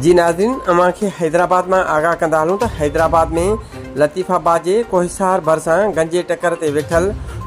جي ناظرين اوهان کي حيدرآباد مان آگاهه ڪندا هلون ته حيدرآباد ۾ لطيف آباد جي ڪوهسار ڀرسان گنجي ٽڪر تي ويٺل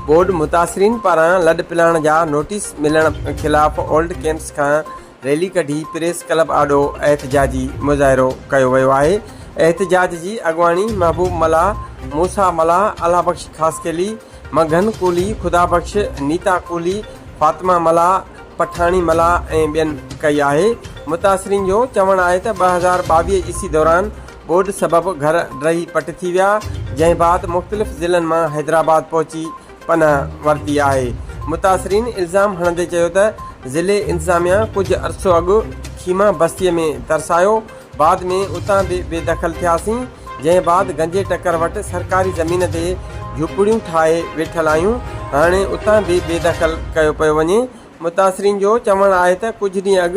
ٻوڏ متاثرين پاران لڏ پلاڻ جا نوٽيس ملڻ خلاف اولڊ ڪيمپس کان ريلي ڪڍي پريس ڪلب آڏو احتجاجي مظاهرو ڪيو ويو آهي احتجاج جي اڳواڻي محبوب ملاح، موسيٰ ملاح، الله بخش خاصخيلي، مگهن ڪولهي، خدا بخش، نيتا ڪولهي، فاطمه ملاح، پٺاڻي ملاح ۽ ٻين ڪئي آهي. متاثرين جو چوڻ آهي ته 2022 عيسوي دوران ٻوڏ سبب گهر ڊهي پٽ ٿي ويا، جنهن بعد مختلف ضلعن مان حيدرآباد پهچي پناهه ورتي آهي. متاثرين الزام هڻندي چيو ته ضلعي انتظاميا ڪجهه عرصو اڳ خيما بستي ۾ ترسايو، بعد ۾ اتان به بي دخل ٿياسين، جنهن بعد گنجي ٽڪر وٽ سرڪاري زمين تي جهوپڙيون ٺاهي ويٺل آهيون، هاڻي اتان به بي دخل ڪيو پيو وڃي. متاثرين جو چوڻ آهي ته ڪجهه ڏينهن اڳ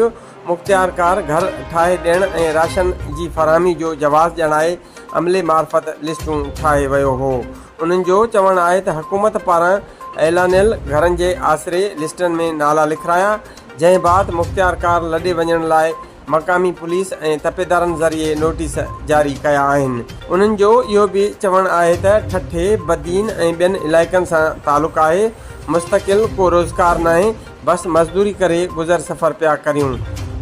مختيارڪار گهر ٺاهي ڏيڻ ۽ راشن جي فراهمي جو جواز ڄاڻائي عملي معرفت لسٽون ٺاهي ويو هو. انهن جو چوڻ آهي ته حڪومت پاران اعلانيل گهرن جي آسري لسٽن ۾ نالا لکرايا، جنهن بعد مختيارڪار لڏي وڃڻ لاء مقامي پوليس ۽ تپيدارن ذريعي نوٽيس جاري ڪيا آهن. انهن جو اهو به چوڻ آهي ته ٺٽي، بدين ۽ ٻين علائقن سان تعلق آهي، مستقل ڪو روزگار ناهي، بس مزدوري ڪري گذر سفر پيا ڪريون.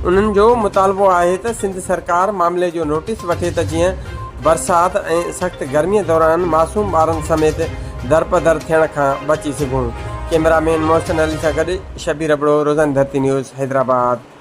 انهن جو مطالبو آهي ته سنڌ سرڪار معاملي جو نوٽيس وٺي ته جيئن برسات ۽ سخت گرمي دوران معصوم ٻارن سميت درپدر ٿيڻ کان بچي سگهون. ڪئميرا مين محسن علي سان گڏ شبير ابڙو، روزاني ڌرتي نيوز، حيدرآباد.